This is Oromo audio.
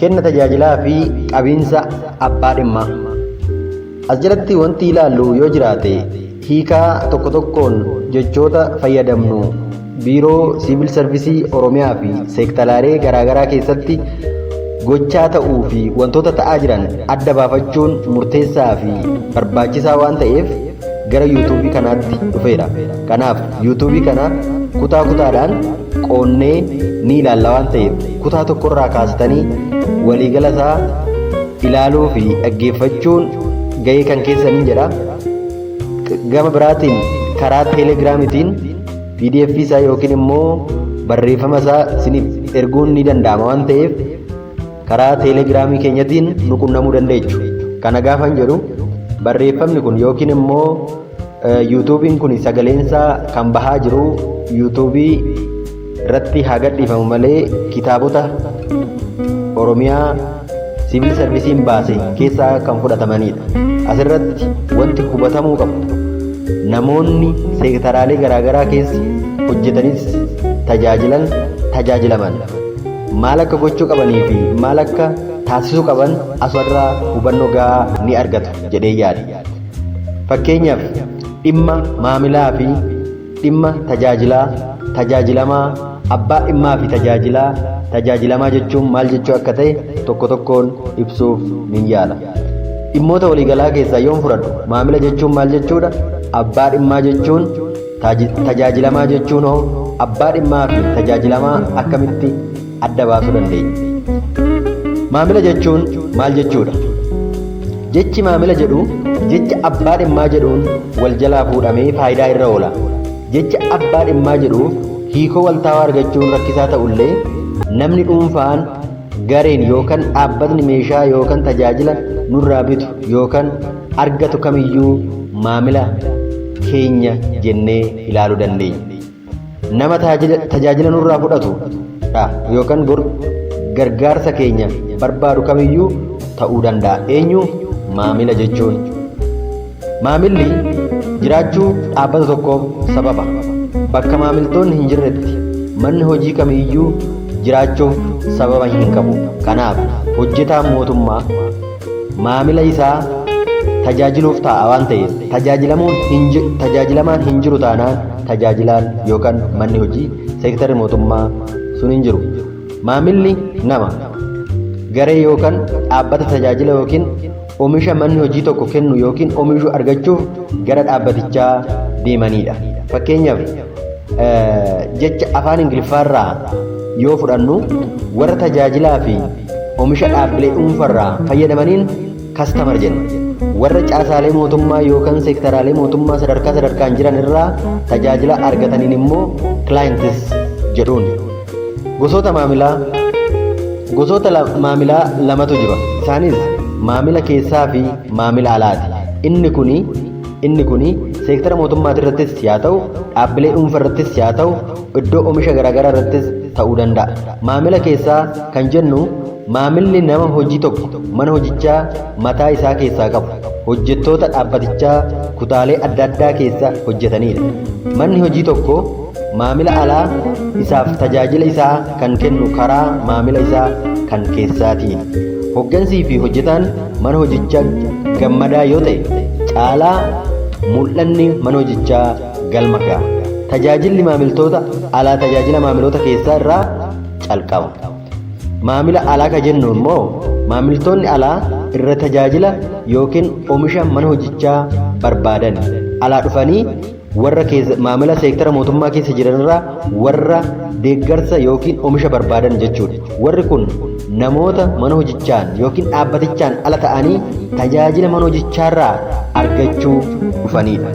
Kenna tajaajilaa fi qabiinsa abbaa dhimmaa. As jalatti wanti ilaallu yoo jiraate, hiikaa tokko tokkoon jechoota fayyadamnu Biiroo Siivil Sarvisii Oromiyaa fi seektaraalee garaagaraa keessatti gochaa ta'uu fi wantoota ta'aa jiran adda baafachuun murteessaa fi barbaachisaa waan ta'eef gara yuutuubii kanaatti dhufeera. Kanaaf yuutuubii kana kutaa kutaadhaan qoonnee ni ilaalla waan ta'eef, kutaa tokkorraa kaastanii waliigala isaa ilaaluu fi dhaggeeffachuun gahee kan keessaniin jedha. Gama biraatiin karaa teelegiraamitiin PDF isaa yookiin immoo barreeffama isaa isiniif erguun ni danda'ama waan ta'eef, karaa teelegiraamii keenyatiin nu qunnamuu dandeechu. Kana gaafan jedhu, barreeffamni kun yookiin immoo yuutuubiin kun sagaleensaa kan bahaa jiru yuutuubii irratti haa gadhiifamu malee, kitaabota Oromiyaa siivil sarvisiin baase keessaa kan fudhatamanidha. Asirratti wanti hubatamuu qabu, namoonni seektaraalee garaagaraa keessa hojjetanis tajaajilan tajaajilaman maal akka gochuu qabanii fi maal akka taasisuu qaban asirraa hubannoo gahaa ni argatu jedhee yaada. Fakkeenyaaf, dhimma maamilaa fi dhimma tajaajilaa, tajaajilamaa, abbaa dhimmaa fi tajaajilaa, tajaajilamaa jechuun maal jechuu akka ta'e tokko tokkoon ibsuuf nin yaala. Dhimmoota waliigalaa keessaa yoon fudhadhu, maamila jechuun maal jechuudha? Abbaa dhimmaa jechuun, tajaajilamaa jechuun hoo? Abbaa dhimmaa fi tajaajilamaa akkamitti adda baasuu dandeenya? Maamila jechuun maal jechuudha? Jechi maamila jedhu jecha abbaa dhimmaa jedhuun wal jalaa fuudhamee faayidaa irra oola. Jecha abbaa dhimmaa jedhuuf hiikoo waltaawaa argachuun rakkisaa ta'ullee, namni dhuunfaan, gareen yookaan dhaabbatni meeshaa yookaan tajaajila nurraa bitu yookaan argatu kamiyyuu maamila keenya jennee ilaaluu dandeenya. Nama tajaajila nurraa fudhatu dha yookaan gargaarsa keenya barbaadu kamiyyuu ta'uu danda'a. Eenyu maamila jechuun? Maamilli jiraachuu dhaabbata tokkoof sababa. Bakka maamiltoonni hin jirretti manni hojii kamiyyuu jiraachuuf sababa hin qabu. Kanaaf hojjetaan mootummaa maamila isaa tajaajiluuf taa'a waan ta'eef, tajaajilamaan hin jiru taanaan tajaajilaan yookaan manni hojii seektarri mootummaa sun hin jiru. Maamilli nama, garee yookaan dhaabbata tajaajila yookiin oomisha manni hojii tokko kennu yookiin oomishu argachuuf gara dhaabbatichaa deemanidha. Fakkeenyaaf, jecha afaan Ingiliffaarraa yoo fudhannu, warra tajaajilaa fi oomisha dhaabbilee dhuunfarraa fayyadamaniin customer jenna. Warra caasaalee mootummaa yookaan seektaraalee mootummaa sadarkaa sadarkaan jiran irraa tajaajila argataniin immoo clients jedhuun. Gosoota maamilaa. Gosoota maamilaa lamatu jira. Isaanis maamila keessaa fi maamila alaati. Inni kuni seektara mootummaa irrattis yaa ta'u, dhaabbilee dhuunfaa irrattis yaa ta'u, iddoo oomisha garaagaraa irrattis ta'uu danda'a. Maamila keessaa kan jennu, maamilli nama hojii tokko mana hojichaa mataa isaa keessaa qabu, hojjettoota dhaabbatichaa kutaalee adda addaa keessa hojjetanidha. Manni hojii tokko maamila alaa isaaf tajaajila isaa kan kennu karaa maamila isaa kan keessaatiin. Hoggansii fi hojjetaan mana hojichaa gammadaa yoo ta'e, caalaa mul'anni mana hojichaa galma ga'a. Tajaajilli maamiltoota alaa tajaajila maamiloota keessaa irraa calqaba. Maamila alaa ka jennu immoo, maamiltoonni alaa irra tajaajila yookiin oomisha mana hojichaa barbaadan alaa dhufanii warra keessa maamila seektara mootummaa keessa jiran irraa warra deeggarsa yookiin oomisha barbaadan jechuudha. Warri kun namoota mana hojichaan yookiin dhaabbatichaan ala ta'anii tajaajila mana hojichaarraa argachuu dhufanidha.